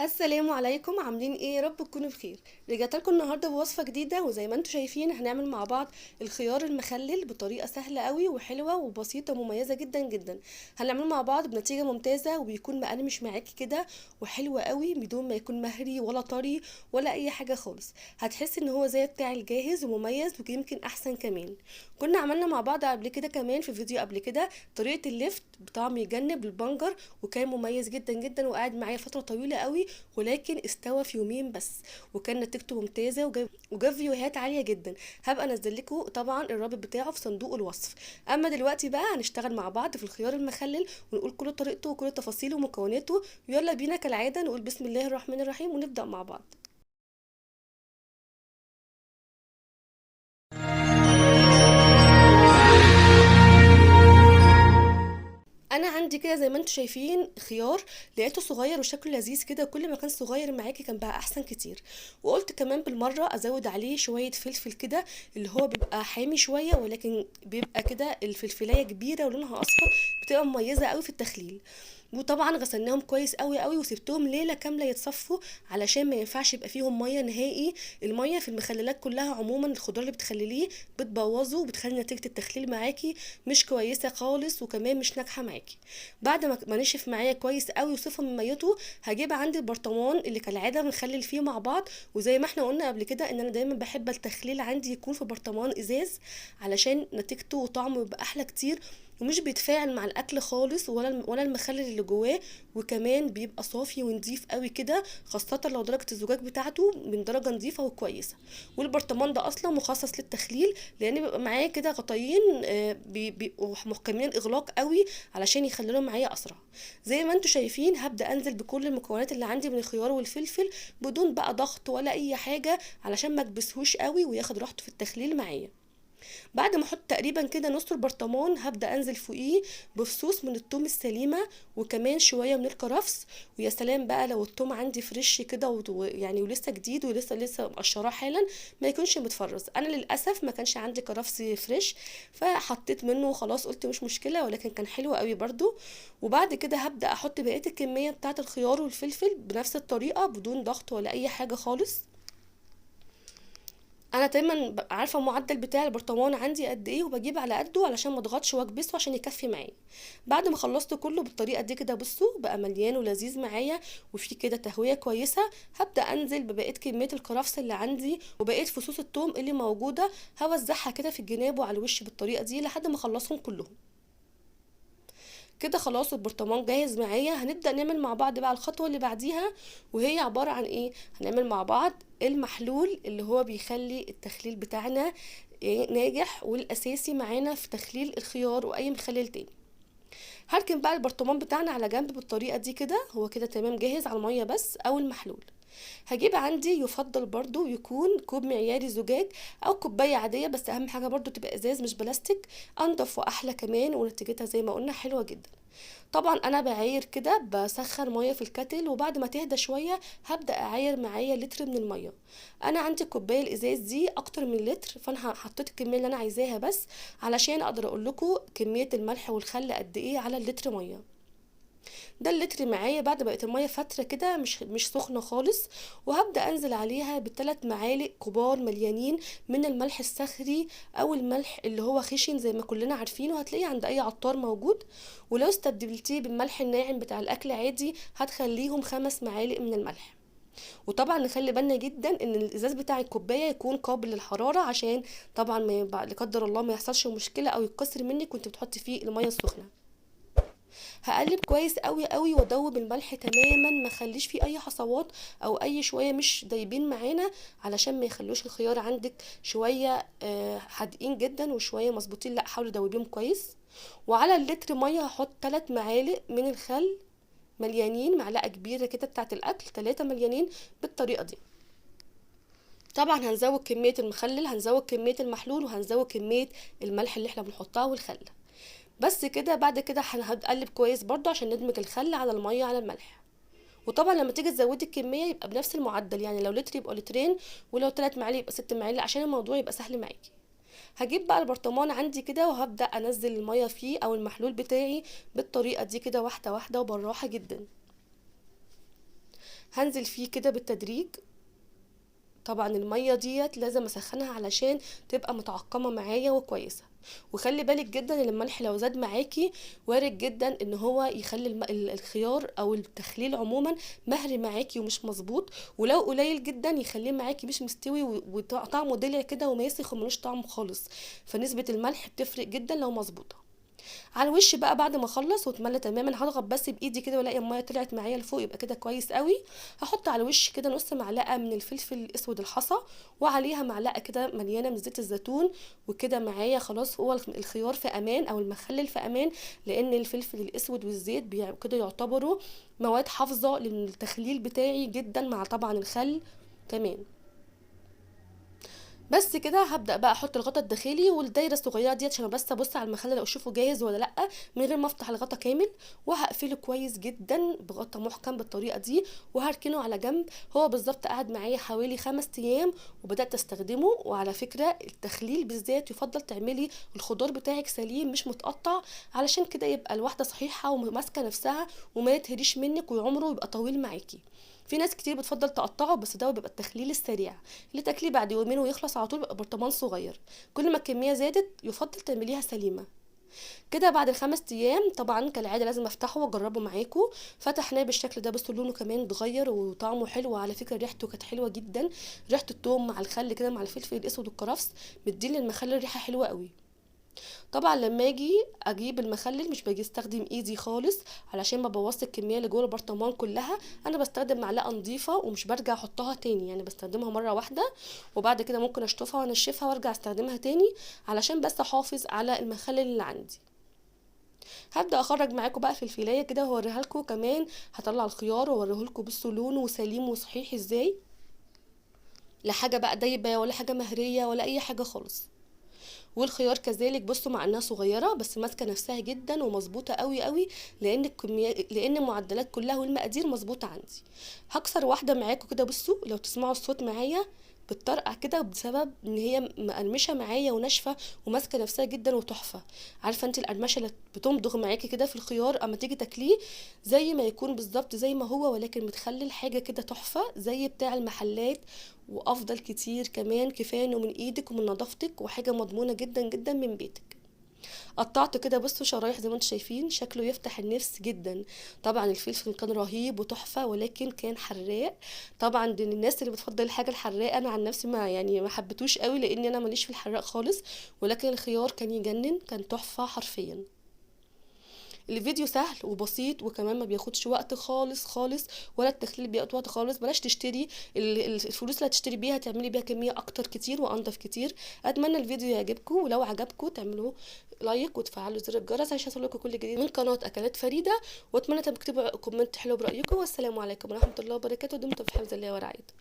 السلام عليكم، عاملين ايه؟ يا رب تكونوا بخير. رجعت لكم النهارده بوصفه جديدة، وزي ما انتم شايفين هنعمل مع بعض الخيار المخلل بطريقة سهلة قوي وحلوه وبسيطة ومميزة جدا جدا. هنعمله مع بعض بنتيجة ممتازة، وبيكون مقرمش معاكي كده وحلو قوي بدون ما يكون مهري ولا طري ولا اي حاجة خالص. هتحسي ان هو زي بتاع الجاهز ومميز ويمكن احسن كمان. كنا عملنا مع بعض قبل كده كمان في فيديو قبل كده طريقه اللفت بطعم يجنب بالبنجر، وكان مميز جدا جدا وقعد معايا فترة طويلة قوي، ولكن استوى في يومين بس، وكان نتيجته ممتازة وجاب فيوهات عالية جدا. هبقى انزل لكم طبعا الرابط بتاعه في صندوق الوصف. اما دلوقتي بقى هنشتغل مع بعض في الخيار المخلل ونقول كل طريقته وكل تفاصيله ومكوناته. يلا بينا كالعادة نقول بسم الله الرحمن الرحيم ونبدا مع بعض. انا عندي كده زي ما انتم شايفين خيار لقيته صغير وشكله لذيذ كده، كل ما كان صغير معاكي كان بقى احسن كتير. وقلت كمان بالمرة ازود عليه شوية فلفل كده اللي هو بيبقى حامي شوية، ولكن بيبقى كده الفلفلايه كبيرة ولونها اصفر، بتبقى مميزة قوي في التخليل. وطبعا غسلناهم كويس قوي قوي وسبتهم ليلة كاملة يتصفوا علشان ما ينفعش يبقى فيهم مية نهائي. المية في المخللات كلها عموما الخضار اللي بتخلليه بتبوظه وبتخلي نتيجة التخليل معاكي مش كويسة خالص، وكمان مش ناجحة معاكي. بعد ما نشف معايا كويس قوي وصفى من ميته، هجيب عندي البرطمان اللي كالعادة بنخلل فيه مع بعض. وزي ما احنا قلنا قبل كده ان انا دايما بحب التخليل عندي يكون في برطمان ازاز علشان نتيجته وطعمه يبقى احلى كتير، ومش بيتفاعل مع الاكل خالص ولا المخلل اللي جواه، وكمان بيبقى صافي ونضيف قوي كده، خاصة لو درجه الزجاج بتاعته من درجه نضيفه وكويسة. والبرطمان ده اصلا مخصص للتخليل لان بيبقى معاه كده غطايين، بيبقوا محكمين الاغلاق قوي علشان يخللوا معايا اسرع. زي ما انتم شايفين هبدا انزل بكل المكونات اللي عندي من الخيار والفلفل بدون بقى ضغط ولا اي حاجة علشان ما اكبسهوش قوي وياخد راحته في التخليل معايا. بعد ما احط تقريبا كده نص البرطمان هبدا انزل فوقيه بفصوص من الثوم السليمة وكمان شوية من الكرفس. ويا سلام بقى لو الثوم عندي fresh كده ولسه جديد ولسه مقشراه حالا، ما يكونش متفرز. انا للاسف ما كانش عندي كرفس fresh فحطيت منه وخلاص، قلت مش مشكلة، ولكن كان حلو قوي برده. وبعد كده هبدا احط بقية الكمية بتاعه الخيار والفلفل بنفس الطريقة بدون ضغط ولا اي حاجة خالص. انا دايما ببقى عارفه المعدل بتاع البرطمان عندي قد ايه وبجيب على قده علشان ما اضغطش واكبسه عشان يكفي معايا. بعد ما خلصت كله بالطريقة دي كده بصوا بقى مليان ولذيذ معايا وفي كده تهوية كويسة. هبدا انزل ببقية كمية الكرفس اللي عندي وبقية فصوص الثوم اللي موجودة، هوزعها كده في الجناب وعلى الوش بالطريقة دي لحد ما اخلصهم كلهم كده. خلاص البرطمان جاهز معايا. هنبدأ نعمل مع بعض بقى الخطوة اللي بعديها، وهي عبارة عن ايه؟ هنعمل مع بعض المحلول اللي هو بيخلي التخليل بتاعنا ناجح والأساسي معانا في تخليل الخيار وأي مخلل تاني. هركن بقى البرطمان بتاعنا على جنب بالطريقة دي كده، هو كده تمام جاهز على المية بس أو المحلول. هجيب عندي يفضل برضو يكون كوب معياري زجاج او كوباية عادية، بس اهم حاجة برضو تبقى ازاز مش بلاستيك، انضف واحلى كمان ونتيجتها زي ما قلنا حلوة جدا. طبعا انا بعاير كده، بسخن مية في الكتل وبعد ما تهدى شوية هبدا اعاير معايا لتر من المية. انا عندي الكوباية الازاز دي اكتر من لتر، فانا حطيت الكمية اللي انا عايزاها بس علشان اقدر اقول لكم كمية الملح والخل قد ايه على اللتر مية. ده اللتر معايا بعد بقت المية فترة كده مش سخنة خالص، وهبدا انزل عليها بثلاث معالق كبار مليانين من الملح الصخري او الملح اللي هو خشن زي ما كلنا عارفينه، هتلاقيه عند اي عطار موجود. ولو استبدلتيه بالملح الناعم بتاع الاكل عادي هتخليهم 5 معالق من الملح. وطبعا نخلي بالنا جدا ان الازاز بتاع الكوباية يكون قابل للحرارة عشان طبعا لا قدر الله ما يحصلش مشكلة او يتكسر منك وانت بتحطي فيه المية السخنة. هقلب كويس قوي قوي وادوب الملح تماما، ما اخليش فيه اي حصوات او اي شوية مش دايبين معانا علشان ما يخلوش الخيار عندك شوية حادقين جدا وشوية مظبوطين، لا حاولي تدوبيهم كويس. وعلى اللتر مية هحط 3 معالق من الخل مليانين، معلقه كبيرة كده بتاعه الاكل، 3 مليانين بالطريقة دي. طبعا هنزود كمية المخلل، هنزود كمية المحلول، وهنزود كمية الملح اللي احنا بنحطها والخل بس كده. بعد كده هنقلب كويس برضو عشان ندمج الخل على المية على الملح. وطبعا لما تيجي تزودي الكمية يبقى بنفس المعدل، يعني لو لتر يبقى لترين، ولو 3 معالق يبقى 6 معالق عشان الموضوع يبقى سهل معاكي. هجيب بقى البرطمان عندي كده وهبدا انزل المية فيه او المحلول بتاعي بالطريقة دي كده، واحدة واحدة وبالراحه جدا. هنزل فيه كده بالتدريج. طبعا المية ديت لازم اسخنها علشان تبقى متعقمه معايا وكويسة. وخلي بالك جدا ان الملح لو زاد معاكي وارد جدا ان هو يخلي الخيار او التخليل عموما مهري معاكي ومش مظبوط، ولو قليل جدا يخليه معاكي مش مستوي وطعمه دلع كده وماسخ وملوش طعم خالص. فنسبة الملح بتفرق جدا لو مظبوطة. على الوش بقى بعد ما اخلص واتملى تماما هضغط بس بايدي كده والاقي المية طلعت معايا لفوق، يبقى كده كويس قوي. هحط على الوش كده نص معلقه من الفلفل الاسود الحصى، وعليها معلقه كده مليانة من زيت الزيتون، وكده معايا خلاص هو الخيار في امان او المخلل في امان، لان الفلفل الاسود والزيت كده يعتبروا مواد حافظه للتخليل بتاعي جدا، مع طبعا الخل كمان. بس كده هبدا بقى احط الغطا الداخلي والدايره الصغيرة دي عشان بس ابص على المخلل اشوفه جاهز ولا لا من غير ما افتح الغطا كامل، وهقفله كويس جدا بغطا محكم بالطريقة دي، وهركنه على جنب. هو بالظبط قعد معايا حوالي 5 ايام وبدات استخدمه. وعلى فكرة التخليل بالذات يفضل تعملي الخضار بتاعك سليم مش متقطع، علشان كده يبقى الواحدة صحيحه وماسكه نفسها وما يتهريش منك وعمره يبقى طويل معاكي. في ناس كتير بتفضل تقطعه، بس ده بيبقى التخليل السريع اللي تاكليه بعد يومين ويخلص على طول، بيبقى برطمان صغير. كل ما الكمية زادت يفضل تعمليها سليمة كده. بعد ال5 ايام طبعا كالعادة لازم افتحه واجربه معاكم. فتحناه بالشكل ده، بس لونه كمان اتغير وطعمه حلو، وعلى فكرة ريحته كانت حلوة جدا، ريحه التوم مع الخل كده مع الفلفل الاسود والكرفس مدين للمخلل ريحه حلوة قوي. طبعا لما اجي اجيب المخلل مش باجي استخدم ايدي خالص علشان ما بوظش الكمية اللي جوه البرطمان كلها، انا بستخدم معلقه نظيفة ومش برجع احطها تاني، يعني بستخدمها مرة واحدة وبعد كده ممكن اشطفها وانشفها وارجع استخدمها تاني علشان بس احافظ على المخلل اللي عندي. هبدا اخرج معاكم بقى فلفلايه كده واوريها لكم، كمان هطلع الخيار واوريه لكم بصوا لونه وسليم وصحيح ازاي، لا حاجة بقى دايبه ولا حاجة مهريه ولا اي حاجة خالص. والخيار كذلك بصوا مع انها صغيرة بس ماسكه نفسها جدا ومظبوطه قوي قوي، لان الكمية لان المعدلات كلها والمقادير مظبوطة عندي. هكسر واحدة معاكم كده، بصوا لو تسمعوا الصوت معايا بتطرقع كده بسبب ان هي مقرمشه معايا وناشفه وماسكه نفسها جدا وتحفه. عارفه انت القرمشه اللي بتمضغ معاكي كده في الخيار اما تيجي تاكليه زي ما يكون بالظبط زي ما هو، ولكن متخلل حاجة كده تحفة زي بتاع المحلات وافضل كتير كمان. كفاية انه من ايدك ومن نظافتك وحاجه مضمونه جدا جدا من بيتك. قطعته كده بصوا شرايح زي ما انتم شايفين، شكله يفتح النفس جدا. طبعا الفلفل كان رهيب وتحفه، ولكن كان حراق. طبعا دي الناس اللي بتفضل الحاجة الحراقه، انا عن نفسي ما حبيتوش قوي لان انا ماليش في الحراق خالص، ولكن الخيار كان يجنن، كان تحفة حرفيا. الفيديو سهل وبسيط وكمان ما بياخدش وقت خالص خالص، ولا التخليل بياخد وقت خالص. بلاش تشتري الفلوس اللي هتشتري بيها تعملي بيها كمية اكتر كتير وانضف كتير. اتمنى الفيديو يعجبكم، ولو عجبكم تعملوا like وتفعلوا زر الجرس عشان يوصلكم كل جديد من قناة اكلات فريدة، واتمنى تكتبوا comment حلو برايكم. والسلام عليكم ورحمة الله وبركاته، دمتم في حفظ الله ورعايته.